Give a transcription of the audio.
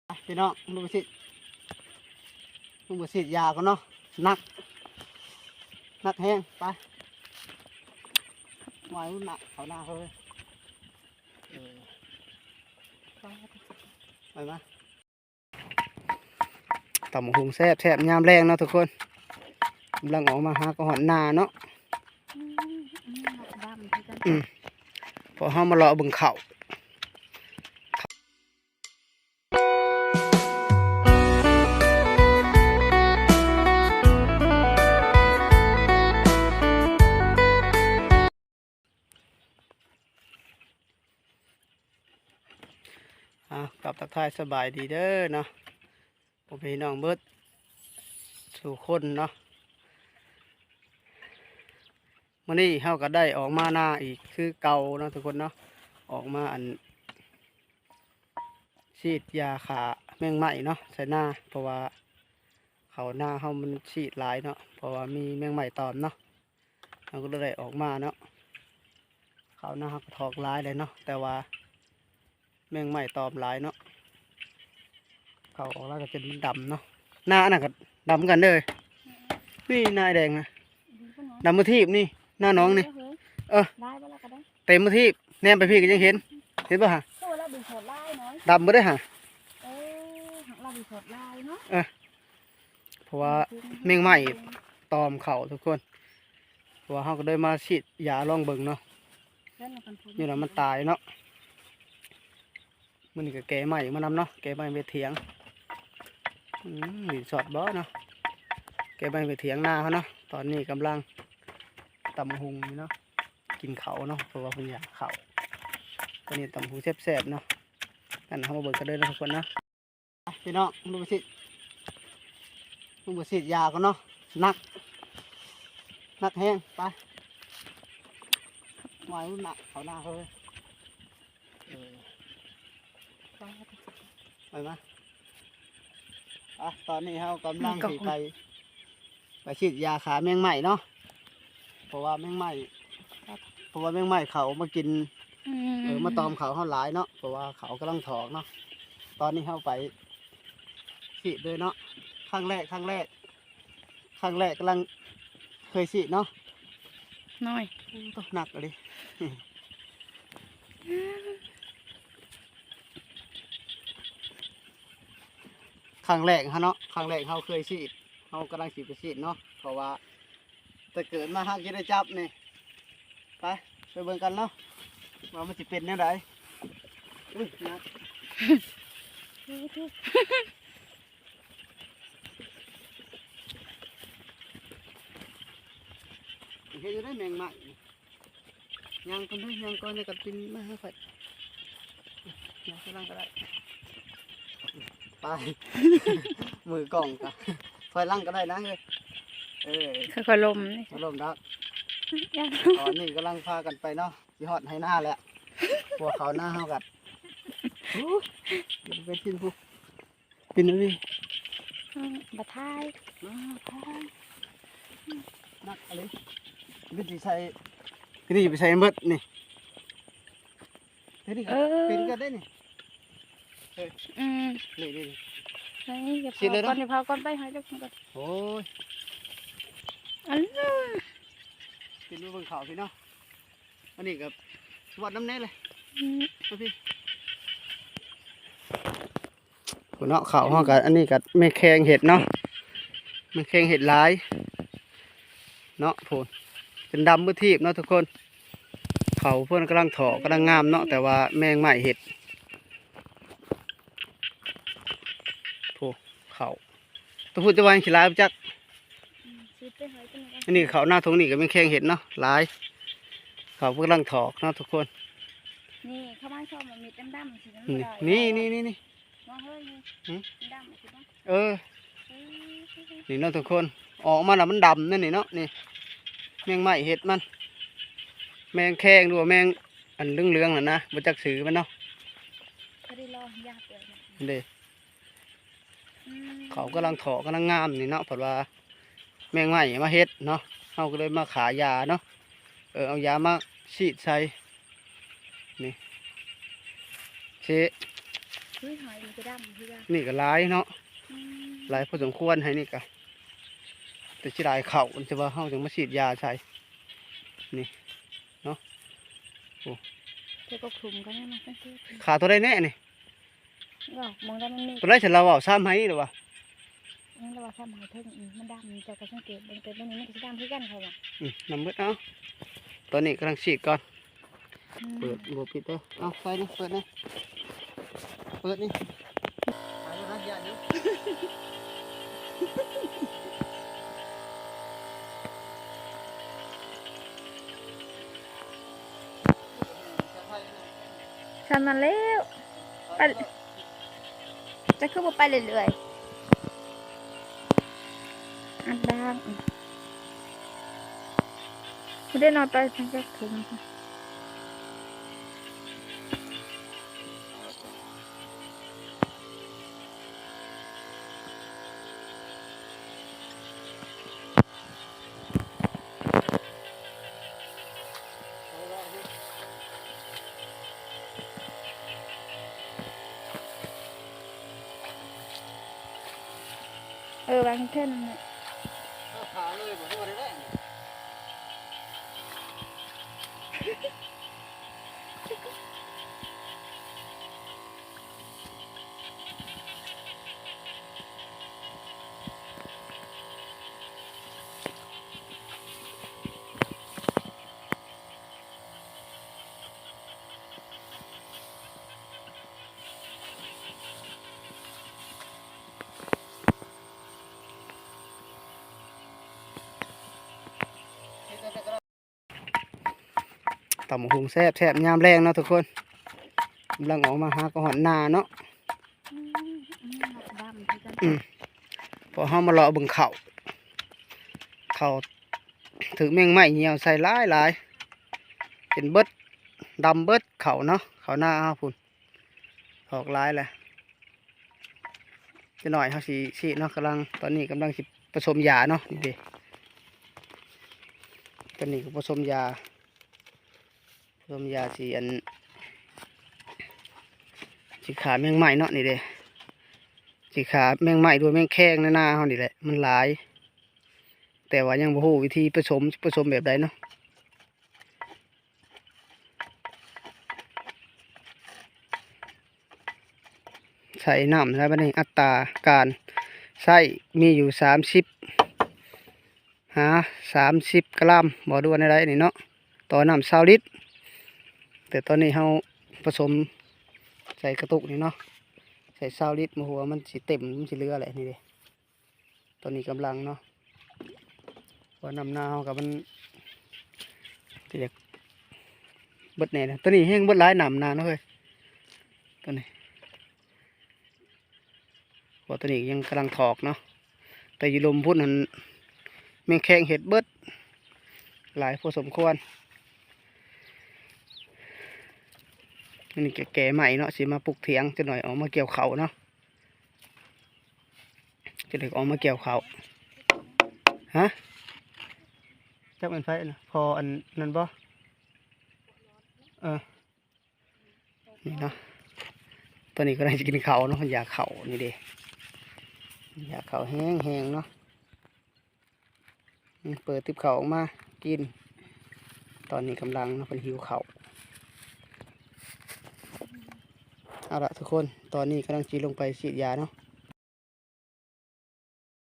ໄປພີ່ນ້ອງ ລຸງປະສິດ ລຸງປະສິດຢາກ່ອນເນາະ ໜັກ ໜັກແຮງ ໄປ ໄວ້ໜັກເຂົ້າໜ້າເຮົາເລີຍ ເອີ ໄປມາ ຕຳບັກຫຸ່ງແຊບໆ ຍາມແລງເນາະທຸກຄົນ ກຳລັງອອກມາຫາເຂົ້າຮອດນາເນາະ ອືມ ອືມ ດຳຄືກັນ ອືມ ເພາະເຮົາມາເລາະເບິ່ງເຂົ້າ ອ່າ ກັບທັກທາຍສະບາຍດີເດີເນາະ ພໍ່ແມ່ພີ່ນ້ອງເບິດສູ່ຄົນເນາະ ມື້ນີ້ເຮົາກໍໄດ້ອອກມານາອີກຄືເກົ່າເນາະທຸກຄົນເນາະ ອອກມາອັນ ສີດຢາຂ້າແມງໄມ້ເນາະໃສ່ນາ ເພາະວ່າເຂົ້ານາເຮົາມັນສີດຫຼາຍເນາະ ເພາະວ່າມີແມງໄມ້ຕອມເນາະ ເຮົາກໍເລີຍໄດ້ອອກມາເນາະ ເຂົ້ານາເຮົາກໍຖອກຫຼາຍແລ້ວເນາະ ແຕ່ວ່າແມງໄມ້ຕອມຫຼາຍເນາະ ເຂົ້າອອກແລ້ວກໍຈົນມັນດຳເນາະ ນາອັນນັ້ນກໍດຳຄືກັນເດີ ນີ້ນາແດງນະ ດຳມື້ທີບນີ້ ນາໜອງນີ້ ເອີ ເອີ ເຕັມມື້ທີບ ແນມໄປພີ້ກໍຍັງເຫັນ ເຫັນບໍ່ຫະ ຄືວ່າລາວໄປສອດລາຍເນາະ ດຳບໍ່ໄດ້ຫະ ເອີ ລາວໄປສອດລາຍເນາະ ເອີ ເພາະວ່າແມງໄມ້ຕອມເຂົ້າທຸກຄົນ ເພາະວ່າເຮົາກໍເລີຍມາສີດຢາລອງເບິ່ງເນາະ ຢູ່ນຳມັນຕາຍເນາະ ມື້ນີ້ກໍແກ່ໄມ້ມານຳເນາະ ແກ່ໄມ້ໄວ້ຖຽງ ອືມ ດິນສອດບໍ່ເນາະ ແກ່ໄມ້ໄວ້ຖຽງນາເຮົາເນາະ ຕອນນີ້ກຳລັງຕຳບັກຫຸ່ງຢູ່ເນາະ ກິນເຂົ້າເນາະ ເພາະວ່າເພິ່ນຢາກເຂົ້າ ຕອນນີ້ຕຳບັກຫຸ່ງແຊບໆເນາະ ນັ້ນເຮົາມາເບິ່ງກັນເລີຍເນາະທຸກຄົນເນາະ ພີ່ນ້ອງ ລຸງປະສິດ ລຸງປະສິດຢາກ່ອນເນາະ ໜັກ ໜັກແຮງ ໄປ ໄວ້ໜັກເຂົ້າໜ້າເຮົາເລີຍ ເອີ ໄປມາ ອ່ະ ຕອນນີ້ເຮົາກຳລັງ ມີກອງ ຊິໄປ ໄປສີດຢາຂ້າແມງໄມ້ເນາະ ເພາະວ່າແມງໄມ້ ເພາະວ່າແມງໄມ້ເຂົ້າມາກິນ ອືມ ເອີ ມາຕອມເຂົ້າເຮົາຫຼາຍເນາະ ເພາະວ່າເຂົ້າກຳລັງຖອກເນາະ ຕອນນີ້ເຮົາໄປສີດເລີຍເນາະ ຄັ້ງແລກ ຄັ້ງແລກ ຄັ້ງແລກ ກຳລັງເຄີຍສີດເນາະ ນ້ອຍ ໂອ້ ໜັກອີ່ຫຼີ ຄັ້ງແລກເຮົາເນາະ ຄັ້ງແລກເຮົາເຄີຍສີດ ເຮົາກຳລັງຊິໄປສີດເນາະ ເພາະວ່າແຕ່ເກີດມາຫາກິນໄດ້ຈັບນີ້ ໄປ ໄປເບິ່ງກັນເນາະ ວ່າມັນຊິເປັນແນວໃດ ອຸ້ຍ ໜັກ ເຮັດຈັ່ງໃດແມງໄມ້ ຍ່າງກ່ອນເດີ ຍ່າງກ່ອນ ແລ້ວກໍປິ່ນມາຫາຂ້ອຍ ຍ່າງຂ້ອຍຫຼັງກໍໄດ້ ໄປ ມືກ້ອງກະ ຂ້ອຍຫຼັງກໍໄດ້ນະ ເອີ ເອີ ຄ່ອຍໆລົມນີ້ ບໍ່ລົມດອກ ຕອນນີ້ກຳລັງພາກັນໄປເນາະ ຊິຮອດໄຮ່ນາແລ້ວ ພວກເຂົານາເຮົາກັນ ໂອ້ຍ ໄປກິນພຸ້ນ ກິນອັນນີ້ ອືມ ບໍ່ຖ່າຍ ມາຖ່າຍ ໜັກອີ່ຫຼີ ນີ້ຊິໃສ່ ນີ້ໄປໃສ່ໝົດນີ້ ນີ້ກໍ ເອີ ເປັນກໍໄດ້ນີ້ ເອີ ອືມ ນີ້ໆ ນີ້ ຊິເລີຍເນາະ ກ່ອນ ເຜົາກ່ອນ ໄປໃຫ້ເດັກກ່ອນ ໂອ້ຍ ອັນ ກິນເບິ່ງເຂົ້າພີ່ເນາະ ອັນນີ້ກໍຫວັດນຳແດ່ເລີຍ ອືມ ມາພີ່ ພຸ້ນເນາະ ເຂົ້າເຮົາກໍ ອັນນີ້ກໍແມງແຄງເຫັດເນາະ ແມງແຄງເຫັດຫຼາຍເນາະ ພຸ້ນ ຈົນດຳມືທີບເນາະທຸກຄົນ ເຂົ້າເພິ່ນກຳລັງຖອກ ກຳລັງງາມເນາະ ແຕ່ວ່າແມງໄມ້ເຫັດ ໂອ້ ເຂົ້າ ຕົວພຸ້ນຈະວ່າແຮ່ງຂີ້ຫຼາຍບໍ່ຈັກ ອືມ ຊິໄປຫາຕົວນີ້ກ່ອນ ອັນນີ້ເຂົ້ານາທົ່ງນີ້ກໍແມ່ນແຄງເຫັດເນາະ ຫຼາຍ ເຂົ້າກຳລັງຖອກເນາະທຸກຄົນ ນີ້ ເຂົ້າມາຊອມມັນມີດຳໆ ສີດຳ ນີ້ ນີ້ ນີ້ ນີ້ ມອງເຮີ້ຍ ຫື? ດຳ ເອີ ເອີ ນີ້ເນາະທຸກຄົນ ອອກມາແລ້ວມັນດຳນັ້ນນີ້ເນາະ ນີ້ ແມງໄມ້ເຫັດມັນ ແມງແຄງ ຫຼືວ່າແມງອັນເຫຼືອງໆນັ້ນນະ ບໍ່ຈັກຊື່ມັນເນາະ ເດ້ ອືມ ເຂົາກຳລັງຖອກ ກຳລັງງາມນີ້ເນາະ ເພິ່ນວ່າແມງໄມ້ມາເຮັດເນາະ ເຮົາກໍເລີຍມາຂ້າຢາເນາະ ເອີ ເອົາຢາມາສີດໃສ່ ນີ້ ຊິ ນີ້ຫອຍມັນຈະດຳຄືກັນ ນີ້ກໍຫຼາຍເນາະ ອືມ ຫຼາຍພໍສົມຄວນ ໄຮ່ນີ້ກໍ ແຕ່ເສຍດາຍເຂົ້າ ແຕ່ວ່າເຮົາຈັ່ງມາສີດຢາໃສ່ ນີ້ເນາະ ໂອ້ ແຕ່ກໍຂຸມກໍຍັງມາສັງເກດ ຂາຕົວໃດແນ່ນີ້? ເວົ້າ ມອງໄດ້ມັນມີ ຕົວໃດຊັ້ນລາວເວົ້າ ສາມໄຮ່ນີ້ລະວ່າ ອືມ ລາວວ່າສາມໄຮ່ເທິງ ອືມ ມັນດຳ ເຈົ້າກໍສັງເກດເບິ່ງ ແຕ່ຕົວນີ້ມັນກໍຊິດຳຄືກັນ ຂ້ອຍວ່າ ອືມ ນຳເບິດ ເອົາ ຕອນນີ້ກຳລັງສີດກ່ອນ ອືມ ເປີດບໍ່ປິດເດີ ເອົາ ໃສ່ນີ້ ເປີດນີ້ ເປີດນີ້ ໄປແລ້ວນະ ຢ້ານຢູ່ ສ່ຳນັ້ນແລ້ວ ໄປ ແຕ່ຄືບໍ່ໄປເລື້ອຍໆ ອັດບາງ ບໍ່ໄດ້ນອນໄປສັກຖົງ. ເອີ ວາງເທິງນັ້ນແຫຼະ ເອົາຂາເລີຍ ບໍ່ຮູ້ວ່າໄດ້ແລ້ວ. ຕຳບັກຫຸ່ງແຊບໆ ຍາມແລງເນາະທຸກຄົນ ກຳລັງອອກມາຫາເຂົ້າຮອດນາເນາະ ອືມ ອືມ ດຳຄືກັນ ອືມ ເພາະເຮົາມາເລາະເບິ່ງເຂົ້າ ເຂົ້າຖືກແມງໄມ້ຍ່ຽວໃສ່ຫຼາຍໆ ເປັນເບິດ ດຳເບິດເຂົ້າເນາະ ເຂົ້ານາເຮົາພຸ້ນ ອອກຫຼາຍແຫຼະ. ຈັກໜ້ອຍເຮົາຊິ ຊິເນາະ ກຳລັງ ຕອນນີ້ກຳລັງຊິປະສົມຢາເນາະ ນີ້ເດ້ ຕອນນີ້ກໍປະສົມຢາ ປະສົມຢາຊິ ອັນ ຊິຂ້າແມງໄມ້ເນາະ ນີ້ເດ້ ຊິຂ້າແມງໄມ້ ຫຼືວ່າແມງແຄງໃນນາເຮົານີ້ແຫຼະ ມັນຫຼາຍ ແຕ່ວ່າຍັງບໍ່ຮູ້ວິທີປະສົມ ປະສົມແບບໃດເນາະ. ໃສ່ນ້ຳແລ້ວບັດນີ້ ອັດຕາການໃຊ້ມີຢູ່ສາມສິບຫາສາມສິບກຣາມບໍ່ ຫຼືວ່າແນວໃດນີ້ເນາະ ຕໍ່ນ້ຳຊາວລິດ ແຕ່ຕອນນີ້ເຮົາປະສົມໃສ່ກະຕຸກນີ້ເນາະ ໃສ່ຊາວລິດ ບໍ່ຮູ້ວ່າມັນຊິເຕັມ ມັນຊິເຫຼືອແຫຼະ ນີ້ເດ້. ຕອນນີ້ກຳລັງເນາະ ເພາະວ່ານ້ຳນາເຮົາກໍມັນກໍຢາກເບິດແດ່ນະ ຕອນນີ້ແຮງເບິດຫຼາຍນ້ຳນາເນາະເຮີ້ຍ ຕອນນີ້ ເພາະວ່າຕອນນີ້ຍັງກຳລັງຖອກເນາະ ແຕ່ຢູ່ລຸ່ມພຸ້ນຫັ້ນແມງແຄງເຮັດເບິດ ຫຼາຍພໍສົມຄວນ. ອັນນີ້ກໍແກ່ໄມ້ເນາະ ຊິມາປຸກຖຽງ ຈັກໜ້ອຍອອກມາກ່ຽວເຂົ້າເນາະ. ຈະໄດ້ອອກມາກ່ຽວເຂົ້າ ຮະ ຈັກແມ່ນໃຜນະ ພໍ່ອັນນັ້ນບໍ່? ເອີ ນີ້ເນາະ ຕອນນີ້ກຳລັງຈະກິນເຂົ້າເນາະ ຢາກເຂົ້ານີ້ເດ້ ຢາກເຂົ້າແຮງໆເນາະ. ອືມ ເປີດຕິບເຂົ້າອອກມາກິນ ຕອນນີ້ກຳລັງເນາະ ເພິ່ນຫິວເຂົ້າ. ເອົາລະທຸກຄົນ ຕອນນີ້ກຳລັງຊິລົງໄປສີດຢາເນາະ